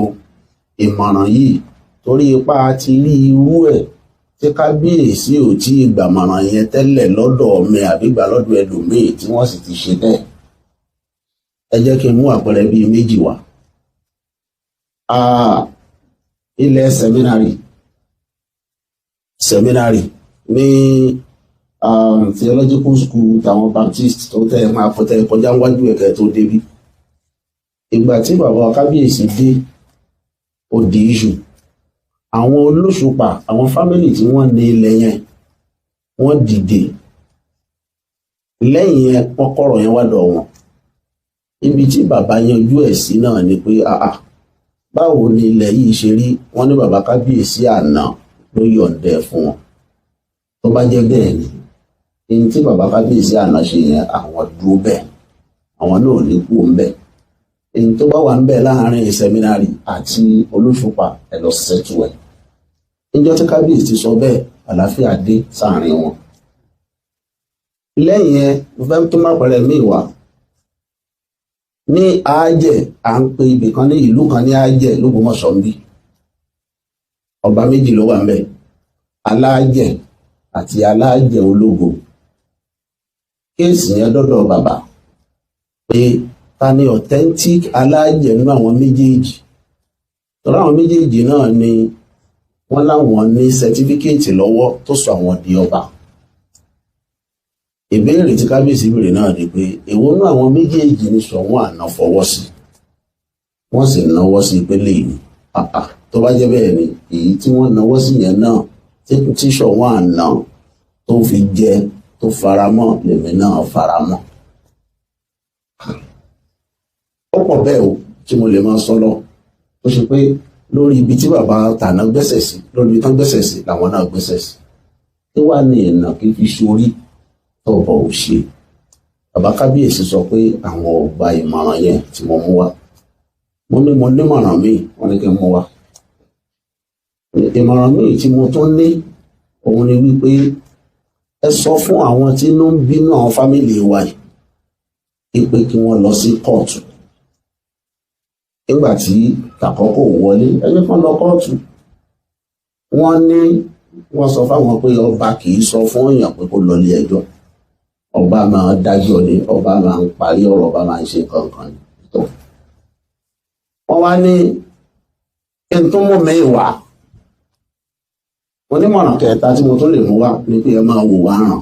ìmọ̀ràn yìí, torí ipá ti rí irú ẹ̀ tí kábíyèsí ò tí ì gbàmọ̀ràn yẹn tẹ́lẹ̀ lọ́dọ̀ mi àbí gbà lọ́dọ̀ ẹlòmíì tí wọ́n sì ti ṣe bẹ́ẹ̀. Ẹ jẹ́ kí n mú àpẹẹrẹ bíi méjì wá. Ilẹ̀ seminary ní theological school tàwọn Baptist tó tẹ́ ẹ máa kọ́, tẹ́ ẹ kọjá wájú ẹ̀kẹ́ tó débí. Ìgbà tí bàbá kábíyèsí dé, ó di issue. Àwọn olóṣùpá, àwọn family tí wọ́n ní ilẹ̀ yẹn, wọ́n dìde. Lẹ́yìn yẹn, wọ́n kọ̀rọ̀ yẹn wá dọ̀ wọn. Ibi tí bàbá yanjú ẹ̀ sí náà ni pé, àà, báwo ni ilẹ̀ yìí ṣe rí? Wọ́n ní bàbá kábíyèsí àná ló yọ̀ǹda ẹ̀ fún wọn. Tó bá jẹ́ bẹ́ẹ̀ ni, ní tí bàbá kábíyèsí àná ṣe yẹn, àwọn dúró bẹ́ẹ̀, àwọn náà ò ní kú ń bẹ́ẹ̀. Èyí tó bá wà ń bẹ̀ láàrin seminary àti olóṣùpá, ẹ lọ settle ẹ̀. Níjọ́ tí kábíyèsí sọ bẹ́ẹ̀, àlàáfíà dé sáàrin wọn. Lẹ́yìn yẹn, mo fẹ́ tó má pẹ̀rẹ̀ míì wá. Ní Àájẹ̀, à ń pe ibì kan ní ìlú kan ní Àájẹ̀ lÓgbómọ̀ṣọ́ ń bí. Ọba méjì ló wà ń bẹ̀, Aláàjẹ̀ àti Aláàjẹ̀ Ológo. Case yẹn dọ́dọ̀ bàbá pé ta ni authentic Aláàjẹ̀ nínú àwọn méjèèjì, tọ́lá àwọn méjèèjì náà ni wọ́n láwọn ní certificate lọ́wọ́ tó sọ àwọn di ọba. Ìbéèrè tí kábíyèsí béèrè náà ni pé èwo nú àwọn méjèèjì ní Ṣọ̀ún àná fọwọ́ sí? Wọ́n sì náwó sí ìpele yìí. Tó bá jẹ́ bẹ́ẹ̀ ni, èyí tí wọ́n náwó sí yẹn náà tí Ṣọ̀ún àná tó fi jẹ tó faramọ́, lèmi náà faramọ́. Ó pọ̀ bẹ́ẹ̀ o tí mo lè máa sọ lọ, tó ṣe pé lórí ibi tí bàbá tàná gbẹ́sẹ̀ sí, lórí ibi tán gbẹ́sẹ̀ sí làwọn náà gbẹ́sẹ̀ sí. Kí wàá ní ìnà kí fi ṣorí tọ̀bọ̀ ò ṣe? Bàbá kábíyèsí sọ pé àwọn ò gba ìmọ̀ràn yẹn tí mo mú wá. Mo ní mo nímọ̀ràn míì, wọ́n ní kí n mú wá. Ìmọ̀ràn míì tí mo tún ní Òun ni wípé ẹ sọ fún àwọn tí inú ń bínú, àwọn family wa yìí, pé kí wọ́n lọ sí kóòtù. Nígbà tí tàkọ́kọ́ wọlé, ẹni kan lọ kóòtù, wọ́n ní wọ́n sọ fáwọn pé ọba kì í sọ fún èèyàn pé kó lọ ilé ẹjọ́. Ọba máa dájọ́ ni, ọba máa ń parí ọ̀rọ̀, ọba máa ń ṣe nǹkan kan ni. Tó wọ́n wá ní kí n tún mú mi wá. Onímọ̀ràn kẹta tí mo tún lè mú wá ni pé ẹ máa wò wá ràn.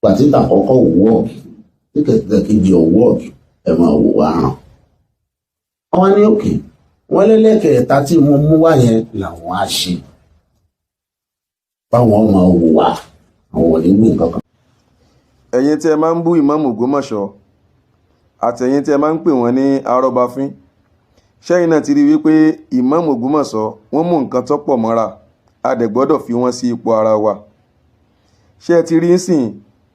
Gbà tí tàkọ́kọ́ wọ́ọ̀kì, tí kẹ̀kẹ́ kejì ò wọ́ọ̀kì, ẹ máa wò wá ràn. Wọ́n wá ní òkè wọ́n lẹ́lẹ́kẹ̀ẹ́ta tí mo mú wá yẹn làwọn á ṣe, báwọn máa wò wá, àwọn ò ní wí nǹkan kan. Ẹ̀yin tí ẹ máa ń bú Ìmáàmù Ògbómọ̀ṣọ́ àtẹ̀yin tí ẹ máa ń pè wọ́n ní arọ́bafín, ṣẹ́yìn náà ti rí wípé Ìmáàmù Ògbómọ̀ṣọ́, wọ́n mú nǹkan tó pọ̀ mọ́ra, a dẹ̀ gbọ́dọ̀ fi wọ́n sí ipò ara wa. Ṣé ẹ ti rí sìn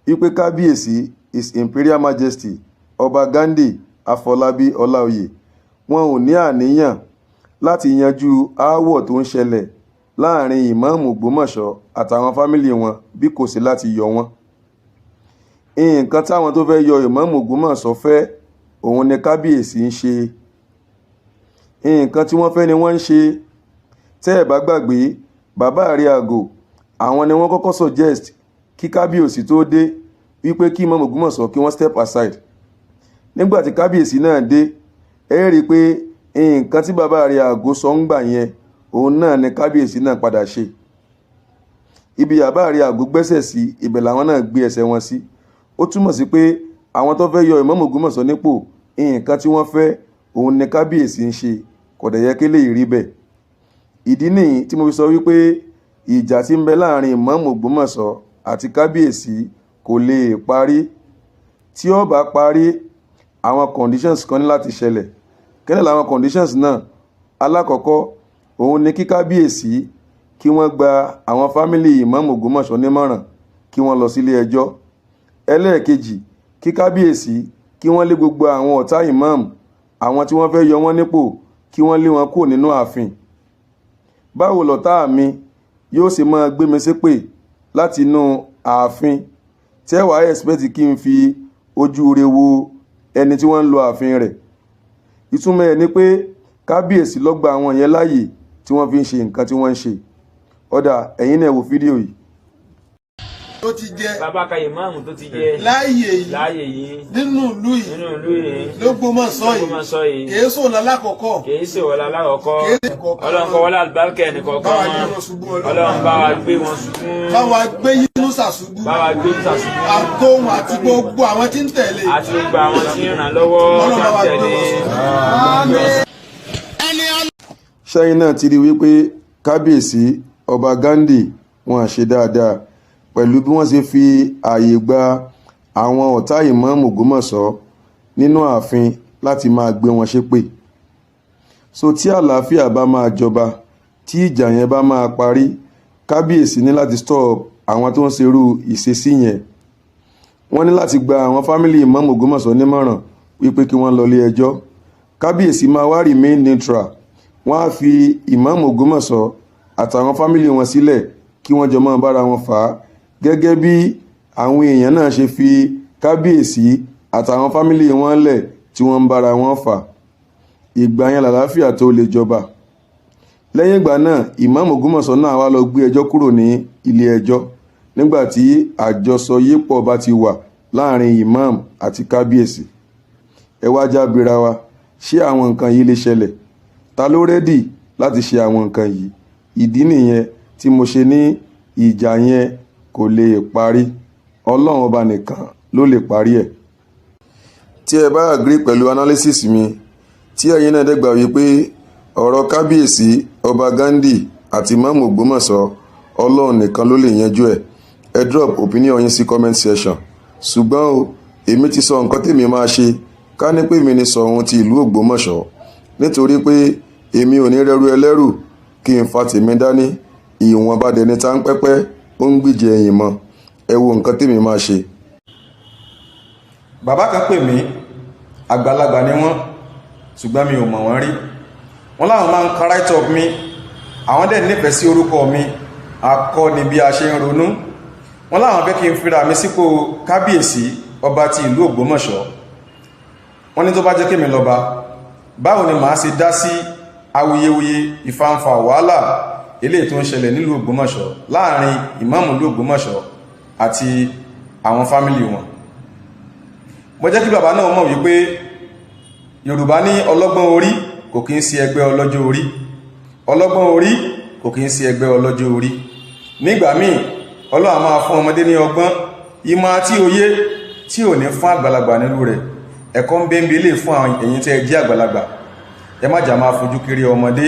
wípé Kábíyèsí, His Imperial Majesty Ọba Ghandi Afọlábí Ọláoyè, wọn ò ní àníyàn láti yanjú aáwọ̀ tó ń ṣẹlẹ̀ láàrin Ìmáàmù Ògbómọ̀ṣọ́ àtàwọn family wọn, bí kò sí láti yọ wọ́n? Nǹkan táwọn tó fẹ́ yọ Ìmáàmù Ògbómọ̀ṣọ́ fẹ́, òun ni kábíyèsí ń ṣe. Nǹkan tí wọ́n fẹ́ ni wọ́n ń ṣe. Tẹ́ ẹ̀ bá gbàgbé, bàbá àrí àgò, àwọn ni wọ́n kọ́kọ́ suggest kí kábíyèsí tó dé wípé kí Ìmáàmù Ògbómọ̀ṣọ́ kí wọ́n step aside. Nígbà tí kábíyèsí náà dé, ẹ rí i pé nǹkan tí bàbá àrí àgò sọ ń gbà yẹn, òun náà ni kábíyèsí náà padà ṣe. Ibi bàbá àrí àgò gbẹ́sẹ̀ sí, ibẹ̀ làwọn náà gbé ẹsẹ̀ wọn sí. Ó túmọ̀ sí pé àwọn tó fẹ́ yọ Ìmáàmù Ògbómọ̀ṣọ́ nípò, nǹkan tí wọ́n fẹ́, òun ni kábíyèsí ń ṣe. Kò dẹ̀ yẹ kí lè rí bẹ́ẹ̀. Ìdí nìyí tí mo fi sọ wípé ìjà tí ń bẹ láàrin Ìmáàmù Ògbómọ̀ṣọ́ àti kábíyèsí kò lè parí. Tí ó bá parí, àwọn conditions kan ní láti ṣẹlẹ̀. Kíni làwọn conditions náà? Alákọ̀ọ́kọ́, òun ni kí kábíyèsí kí wọ́n gba àwọn family Ìmáàmù Ògbómọ̀ṣọ́ nímọ̀ràn kí wọ́n lọ sílé ẹjọ́. Ẹlẹ́ẹ̀kejì, kí kábíyèsí kí wọ́n lé gbogbo àwọn ọ̀tá ìmáàmù, àwọn tí wọ́n fẹ́ yọ wọ́n nípò, kí wọ́n lé wọn kúrò nínú ààfin. Báwo lọ̀tá mi yóò ṣe máa gbé mi ṣépè láti inú ààfin, tẹ́ wàá expect kí n fi ojú re wo ẹni tí wọ́n ń lo ààfin rẹ̀? Ìtumọ̀ ẹ̀ ni pé kábíyèsí ló gba àwọn yẹn láàyè tí wọ́n fi ń ṣe nǹkan tí wọ́n ń ṣe. Ó dáa, ẹ̀yin náà wo fídíò yìí. Tó ti jẹ. Bàbá ka ìmáàmù tó ti jẹ. Láàyè yìí. Láàyè yìí. Nínú ìlú yìí. Nínú ìlú yìí. LÓgbómọ̀ṣọ́ yìí. LÓgbómọ̀ṣọ́ yìí. Kìí sòun lálákọ̀ọ́kọ́. Kìí ṣe wọlé alákọ̀ọ́kọ́. Kìí ṣe kọ̀ọ̀kan. Ọlọ́run kọ́ wọlé àlùbáríkà ẹnìkọ̀ọ̀kan. Báwa gbé wọn. wọn ṣubú, Ọlọ́run. Ọlọ́run bá wa gbé wọn ṣubú. Báwa gbé Yínúsà ṣubú. Bá wa gbé Yínúsà ṣubú. Àtòun àti gbogbo àwọn tí ń tẹ̀lé. Àti gbogbo àwọn tí ń ràn lọ́wọ́. Ọlọ́run bá wa tí ń gbé tẹ̀lé. wọn ṣubú. Ṣẹ́yìn náà ti rí wípé kábíyèsí Ọba Ghandi, wọn ṣe dáadáa pẹ̀lú bí wọ́n ṣe fi ààyè gba àwọn ọ̀tá Ìmáàmù Ògbómọ̀ṣọ́ nínú ààfin láti máa gbé wọn ṣépè? So tí àlàáfíà bá máa jọba, tí ìjà yẹn bá máa parí, kábíyèsí ní láti stop àwọn tó ń ṣerú ìṣesí yẹn. Wọ́n ní láti gba àwọn family Ìmáàmù Ògbómọ̀ṣọ́ nímọ̀ràn wípé kí wọ́n lọ ilé ẹjọ́. Kábíyèsí máa wá remain neutral. Wọ́n á fi Ìmáàmù Ògbómọ̀ṣọ́ àtàwọn family wọn sílẹ̀ kí wọ́n jọ máa bára wọn fà á, gẹ́gẹ́ bí àwọn èèyàn náà ṣe fi kábíyèsí àtàwọn family wọn lẹ̀ tí wọ́n ń bára wọn fà. Ìgbà yẹn làlàáfíà tó lè jọba. Lẹ́yìn ìgbà náà, Ìmáàmù Ògbómọ̀ṣọ́ náà wá lọ gbé ẹjọ́ kúrò ní ilé ẹjọ́ nígbà tí àjọsọyépọ̀ bá ti wà láàrin imam àti kábíyèsí. Ẹ wá já bira wa, ṣé àwọn nǹkan yìí lè ṣẹlẹ̀? Ta ló ready láti ṣe àwọn nǹkan yìí? Ìdí nìyẹn tí mo ṣe ní ìjà yẹn kò lè parí. Ọlọ́run Ọba nìkan ló lè parí ẹ̀. Tí ẹ bá agree pẹ̀lú analysis mi, tí ẹ̀yin náà dẹ̀ gbà wípé ọ̀rọ̀ kábíyèsí Ọba Ghandi àti Ìmáàmù Ògbómọ̀ṣọ́, Ọlọ́run nìkan ló lè yanjú ẹ̀, ẹ drop opinion yín sí comment section. Ṣùgbọ́n o, èmi ti sọ nǹkan tèmi máa ṣe ká ní pé mi ní Ṣọ̀ún ti ìlú Ògbómọ̀ṣọ́, nítorí pé èmi ò ní rẹ́rú ẹlẹ́rù kí n fa tèmi dání. Ìwọ̀nba dẹni tá ń pẹ́pẹ́ ó ń gbìjẹ ẹ̀yìn mọ́. Ẹ wo nǹkan tèmi máa ṣe. Bàbá kan pè mí, àgbàlagbà ni wọ́n, ṣùgbọ́n mi ò mọ̀ wọ́n rí. Wọ́n láwọn máa ń ka write up mi, àwọn dẹ̀ nífẹ̀ẹ́ sí orúkọ mi. Akọni bí a ṣe ń ronú. Wọ́n láwọn fẹ́ kí n fira mi sípò kábíyèsí ọba ti ìlú Ògbómọ̀ṣọ́. Wọ́n ní tó bá jẹ́ kémi lọ́ba, báwo ni màá ṣe dá sí awuyewuye, ìfàǹfà, wàhálà eléyìí tó ń ṣẹlẹ̀ nílùú Ògbómọ̀ṣọ́ láàrin ìmáàmù ìlú Ògbómọ̀ṣọ́ àti àwọn family wọn? Mo jẹ́ kí bàbá náà mọ̀ wípé Yorùbá ní ọlọ́gbọ́n orí kò kí ń sí ẹgbẹ́ ọlọ́jọ́ orí. Ọlọ́gbọ́n orí kò kí ń sí ẹgbẹ́ ọlọ́jọ́ orí. Nígbà míì, Ọlọ́run á máa fún ọmọdé ní ọgbọ́n, ìmọ̀ àti òye tí ò ní fún àgbàlagbà nílùú rẹ̀. Ẹ̀kọ́ ń bẹ́ẹ̀ lè fún àwọn ẹ̀yin tẹ́ ẹ jẹ́ àgbàlagbà. Ẹ má jà máa fojú kéré ọmọdé.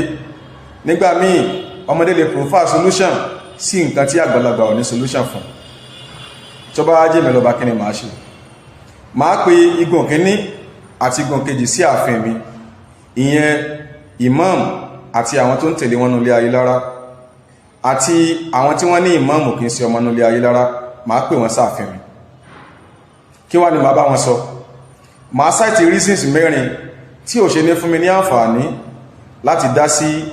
Nígbà míì, ọmọdé lè provide solution sí nǹkan tí àgbàlagbà ò ní solution fún. Tó bá jẹ́ mi lọ́ba, kí ni màá ṣe? Màá pe igun kínní àti igun kejì sí ààfin mi, ìyẹn imam àti àwọn tó ń tẹ̀lé wọn nílé ayé lára, àti àwọn tí wọ́n ní imam kì í ṣe ọmọ nílé ayé lára. Màá pè wọ́n sáàfin mi. Kí wá ni màá bá wọn sọ? Màá cite reasons mẹ́rin tí ò ṣe ní fún mi ní àǹfààní láti dá sí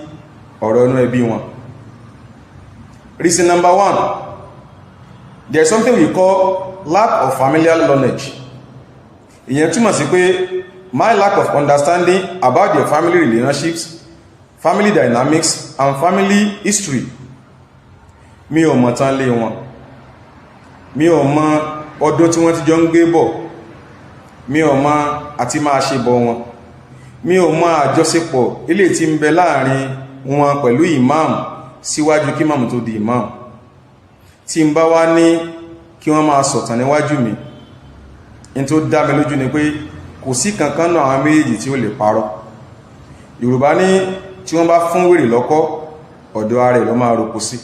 ọ̀rọ̀ inú ẹbí wọn. Reason number one: there is something we call lack of familial knowledge. Ìyẹn túmọ̀ sí pé my lack of understanding about their family relationships, family dynamics and family history. Mi ò mọ̀ tán lé wọn, mi ò mọ̀ ọdún tí wọ́n ti jọ ń gbé bọ̀, mi ò mọ̀ àti máa ṣe bọ̀ wọn, mi ò mọ̀ àjọṣepọ̀ ilé tí ń bẹ láàrin wọn pẹ̀lú imam síwájú kí imam tó di imam. Tí n bá wá ní kí wọ́n máa sọ̀tàn níwájú mi, in tó dá mi lójú ni pé kò sí kankan náà àwọn méjèèjì tí ó lè parọ́. Yorùbá ní tí wọ́n bá fún wèrè lọ́kọ́, ọ̀dọ̀ ara ẹ̀ ló máa roko sí.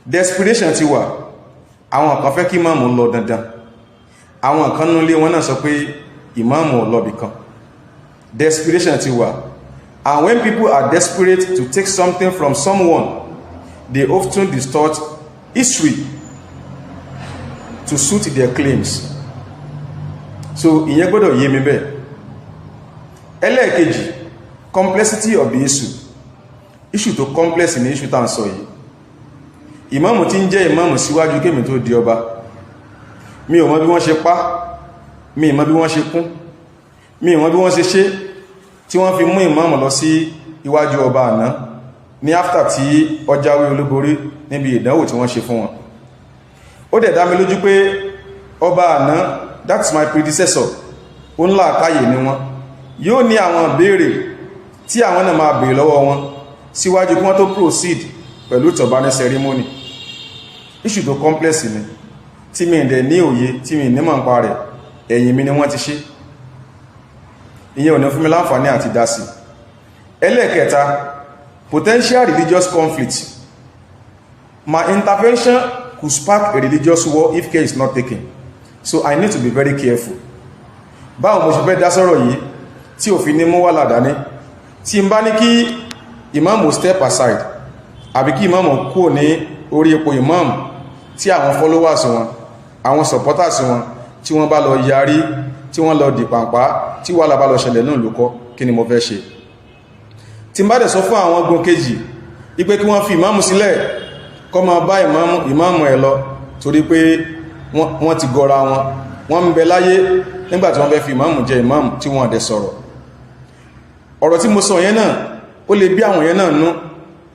Desperation ti wà. Àwọn kan fẹ́ kí ìmáàmù lọ dandan, àwọn kan nínú ilé wọn náà sọ pé ìmáàmù ò lọ bìkan. Desperation ti wà, and when people are desperate to take something from someone, they often distort history to suit their claims. So ìyẹn gbọ́dọ̀ yé mi bẹ́ẹ̀. Ẹlẹ́ẹ̀kejì, complexity of the issue. Issue tó complex ní issue tá à ń sọ yìí. Ìmáàmù tí ń jẹ́ ìmáàmù síwájú kémi tó di ọba, mi ò mọ̀ bí wọ́n ṣe pa, mi ò mọ̀ bí wọ́n ṣe kún, mi ò mọ̀ bí wọ́n ṣe ṣe tí wọ́n fi mú ìmáàmù lọ sí iwájú ọba àná ní after tí ó jáwé olúborí níbi ìdánwò tí wọ́n ṣe fún wọn. Ó dẹ̀ dá mi lójú pé ọba àná, that's my predecessor, ó ń làákàyè ní wọn, yóò ní àwọn béèrè tí àwọn náà máa béèrè lọ́wọ́ wọn síwájú kí wọ́n tó proceed pẹ̀lú turban ceremony. Issue tó complex ni tí mi dẹ̀ ní òye, tí mi nímọ̀ nípa rẹ̀. Ẹ̀yìn mi ni wọ́n ti ṣe. Ìyẹn ò ní fún mi láǹfààní àti dá sí. Ẹlẹ́ẹ̀kẹta, potential religious conflict. My intervention could spark a religious war if care is not taken, so I need to be very careful. Báwo mo ṣe fẹ́ dá sọ́rọ̀ yìí tí òfin ní mú wà ládání? Tí n bá ní kí ìmáàmù step aside àbí kí ìmáàmù kúrò ní orí ipò ìmáàmù, tí àwọn followers wọn, àwọn supporters wọn, tí wọ́n bá lọ yarí, tí wọ́n lọ dìpàǹpá, tí wàhálà bá lọ ṣẹlẹ̀ náà lókọ́, kí ni mo fẹ́ ṣe? Tí n bá dẹ̀ sọ fún àwọn ogun kejì wípé kí wọ́n fi ìmáàmù sílẹ̀, kó máa bá ìmáàmù ẹ̀ lọ, torí pé wọ́n ti gọra wọn, wọ́n ń bẹ láyé nígbà tí wọ́n fẹ́ fi ìmáàmù jẹ ìmáàmù, tí wọ́n dẹ̀ sọ̀rọ̀. Ọ̀rọ̀ tí mo sọ yẹn náà, ó lè bí àwọn yẹn náà nú,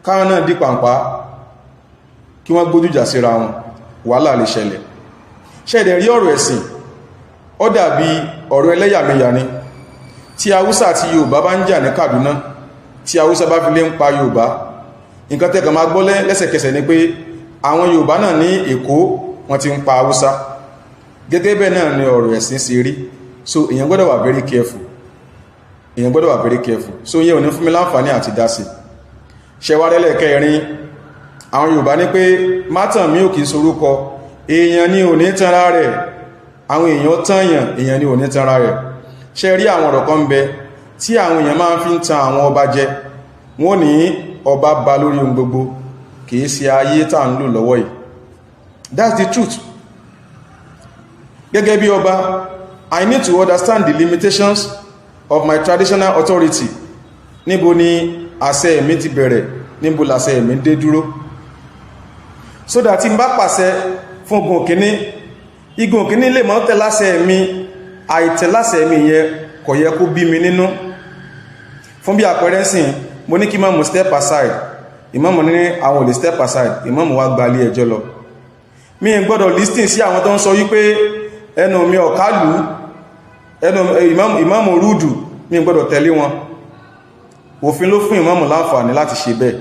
káwọn náà dí pàǹpá, kí wọ́n gbójújà síra wọn, wàhálà lè ṣẹlẹ̀. Ṣẹ̀dẹ̀ rí, ọ̀rọ̀ ẹ̀sìn ó dàbí ọ̀rọ̀ ẹlẹ́yàmẹ̀yà ni. Tí Haúsá àti Yorùbá bá ń jà ní Kaduna, tí Haúsá bá fi lé ń pa Yorùbá, nǹkan tẹ́kàn máa gbọ́ lẹ́sẹ̀kẹsẹ̀ ni pé àwọn Yorùbá náà ní Èkó, wọ́n ti ń pa Haúsá. Gẹ́gẹ́ bẹ́ẹ̀ náà ni ọ̀rọ̀ ẹ̀sìn ṣe rí. So èèyàn gbọ́dọ̀ wà very careful, èèyàn gbọ́dọ̀ wà very careful. So ìyẹn ò ní fún mi láǹfààní àti dá sí. Ṣẹwárẹ́lẹ̀ kẹrin, àwọn Yorùbá ní pé mátàn mi ò kìí sorúkọ èèyàn ní ò ní tanra rẹ̀. Àwọn èèyàn tányàn, èèyàn ní ò ní tanra rẹ̀. Ṣe rí, àwọn ọ̀rọ̀ kan bẹ tí àwọn èèyàn máa fi ń tan àwọn ọba jẹ. Wọ́n ní ọba ba lórí ohun gbogbo. Kìí ṣe ayé tá ń lò lọ́wọ́ yìí. That's the truth. Gẹ́gẹ́ bí ọba, I need to understand the limitations of my traditional authority. Níbo ni àṣẹ mi ti bẹ̀rẹ̀? Níbo làṣẹ mi dé dúró? So that tí n bá pàṣẹ fún igun kìíní, igun kìíní lè mọ́ tẹ̀láṣẹ mi. Àìtẹ̀láṣẹ mi yẹn kò yẹ kó bí mi nínú. Fún bí àpẹẹrẹ sìn, mo ní kí ìmáàmù step aside, ìmáàmù ní àwọn ò lè step aside, ìmáàmù wá gba ilé ẹjọ́ lọ. Mi gbọ́dọ̀ listen sí àwọn tó ń sọ wípé ẹnu mi ọ̀kálù, ẹnu ìmáàmù rúdù. Mi gbọ́dọ̀ tẹ̀lé wọn. Òfin ló fún ìmáàmù láǹfààní láti ṣe bẹ́ẹ̀.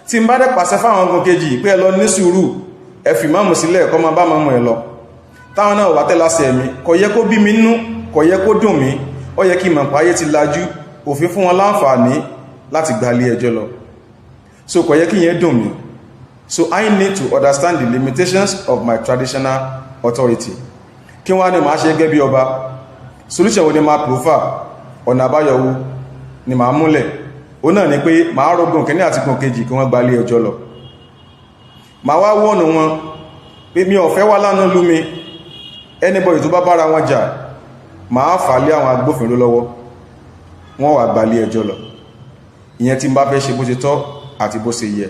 Tí n bá dẹ̀ pàṣẹ fáwọn ọgbọ̀n kejì pé ẹ lọ ní sùúrù, ẹ fi ìmáàmù sílẹ̀ kó máa bá máàmù ẹ lọ, táwọn náà wà tẹ́láṣẹ mi, kò yẹ kó bí mi nú, kò yẹ kó dùn mí. Ó yẹ kí mọ̀ páyé ti lajú, òfin fún wọn láǹfààní láti gba ilé ẹjọ́ lọ, so kò yẹ kí yẹn dùn mí. So I need to understand the limitations of my traditional authority. Kí wọ́n á ní màá ṣe gẹ́gẹ́ bí ọba? Solution wo ni máa prefer? Ọ̀nà àbáyọ wo ni màá múlẹ̀? Ó náà ni pé màá rọgùn kìíní àti gùn kejì kí wọ́n gba ilé ẹjọ́ lọ. Màá wá wọ́nù wọn pé mi ò fẹ́ wá lánàá lú mi. Anybody tó bá bára wọn jà, màá fà lé àwọn agbófinró lọ́wọ́, wọ́n wà gba ilé ẹjọ́ lọ. Ìyẹn tí n bá fẹ́ ṣe bó ṣe tọ́ àti bó ṣe yẹ.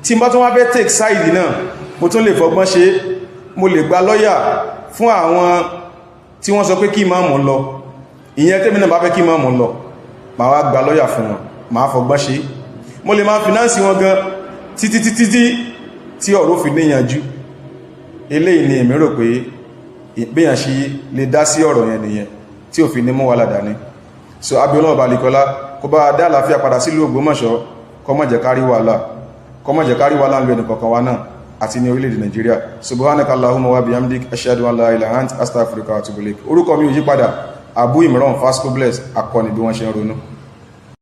Tí n bá tún wá fẹ́ take side náà, mo tún lè fọgbọ́n ṣe. Mo lè gba lọ́yà fún àwọn tí wọ́n sọ pé kí ìmáàmù lọ. Ìyẹn tẹ́mi náà bá fẹ́ kí ìmáàmù lọ, màá wá gba lọ́yà fún wọn, màá fọgbọ́n ṣe. Mo lè máa finance wọn gan títí títí tí tí ọ̀rọ̀ fi níyànjú. Eléyìí ni èmi rò pé béèyàn ṣe lè dá sí ọ̀rọ̀ yẹn nìyẹn tí ò fi ní mú wàhálà dání. So abiola ọba, kó bá dá àlàáfíà padà sílùú Ògbómọ̀ṣọ́, kó má jẹ́ ká rí wàhálà, kó má jẹ́ ká rí wàhálà ń lu ẹnì kọ̀ọ̀kan wa náà àti ní orílẹ̀-èdè Nàìjíríà. Subhanaka allahumma wa bihamdik, ashhadu an la ilaha ant, astaghfiruka wa atubu ilaik. Orúkọ mi ò yí padà, Abu Imran Fasco Bless, akọni bí wọ́n ṣe ń ronú.